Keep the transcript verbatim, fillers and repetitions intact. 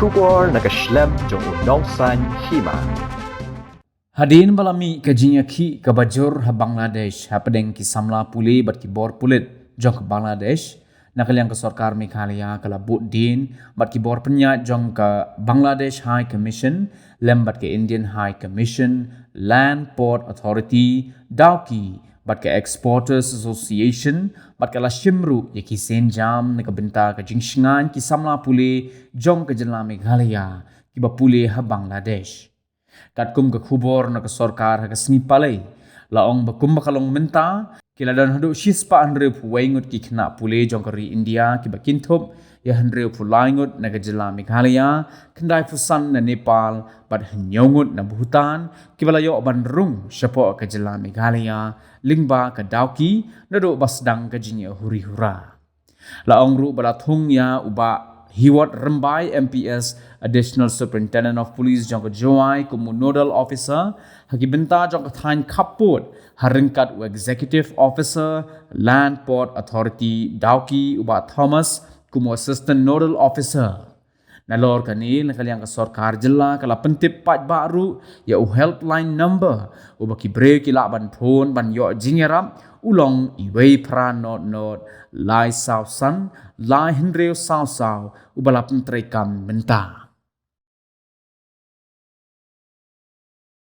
Khubor na ka shlem jong u Nongsaiñ Hima. Hadien ba la mih ka jingïakhih kaba jur ha Bangladesh hapdeng ki samla pule bad ki bor pulit jong ka Bangladesh, na ka liang ka sorkar Meghalaya ka la bud dien bad ki bor pynïaid jong ka Bangladesh High Commission lem bad ka Indian High Commission, Land Port Authority, Dawki bad ka Exporters Association, bad ka la shim ruh ïa ki sienjam na ka bynta ka jingshngaiñ ki samla pule jong ka jylla Meghalaya kiba pule ha Bangladesh. Katkum ka khubor na ka sorkar ha ka sngi Palei, la ong ba kumba ka long mynta, ki la don haduh shispah hynriewphew wei ngut ki khynnah pule jong ka ri India kiba kynthup ïa hynriewphew lai ngut na ka jylla Meghalaya, khyndaiphew san na Nepal bad hynñiew ngut na Bhutan, kiba la ïoh ban rung shapoh ka jylla Meghalaya lyngba ka Dawki naduh ba sdang ka jingïahuri hura. La ong ruh ba la thung ïa u Bah Hiwot Rymbai, M P S, Additional Superintendent of Police jong ka Jowai, kum u Nodal Officer ha ki bynta jong ka thaiñ khappud, ha ryngkat u Executive Officer, Land Port Authority, Dawki, u Bah Thomas, kum u Assistant Nodal Officer. Nalor kane, na ka liang ka sorkar jylla ka la pyntip paidbah ruh ïa u helpline number uba ki briew ki lah ban phone ban ïoh jingïarap, u long wei phra nod nod lai saw san lai hynriew saw saw, uba la pyntreikam mynta.